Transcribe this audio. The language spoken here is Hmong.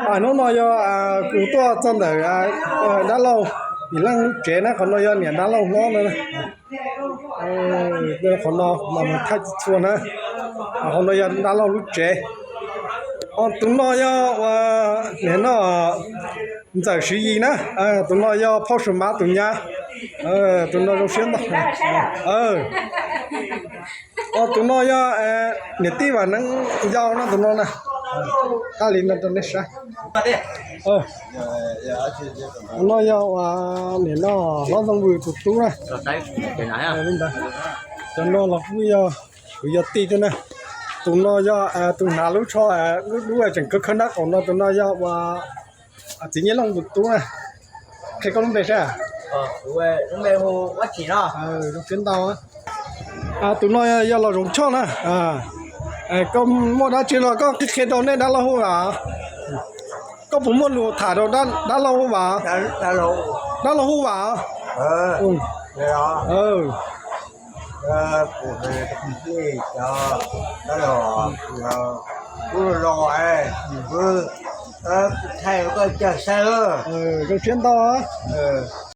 Hnub no yog kuv tuaj txog ntawm dab laug Yim Leej lub tsev na, qhov no yog niam dab laug hlob no. Qhov no mas thaij txhua na. Qhov no yog dab laug lub tsev. Tus no yog ua niam no Ntxawm Siv Yis na. Tus no yog phauj Sua Mab tus nyab. Tus no zoo siab ntau. Tus no yog niam tij Vam Neeb yau no, tus no na. Qab li no rau nej saib. Tus no yog ua niam no Hlob Ntxoov Vwm tus tub na. Li ntawd, cov no los kuj yog kuv yog tij thiab na. Tus no yog tus hnav lub tsho dub dub tseem khawb khawb nraub qaum no, tus no yog ua txiv Nyiaj Looj tus tub na. Qhia koj lub npe saib. Zoo siab ntau. Tus no yog Los Zoov Choj na. Koj muaj dab tsi los koj qhia qhia rau nej dab laug Huj Vam. Koj puas muaj lus tham rau dab laug Huj Vam? Dab laug Huj Vam. Zoo siab ntau.